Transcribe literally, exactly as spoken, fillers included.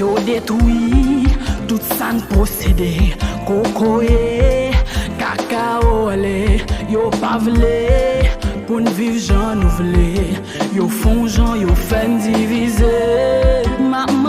Yo detwi tout sa n posede, kokoye, kakao ale. Yo pa vle pou n viv jan nou vle. Yo fè yon jan, yo fè n divize. M ap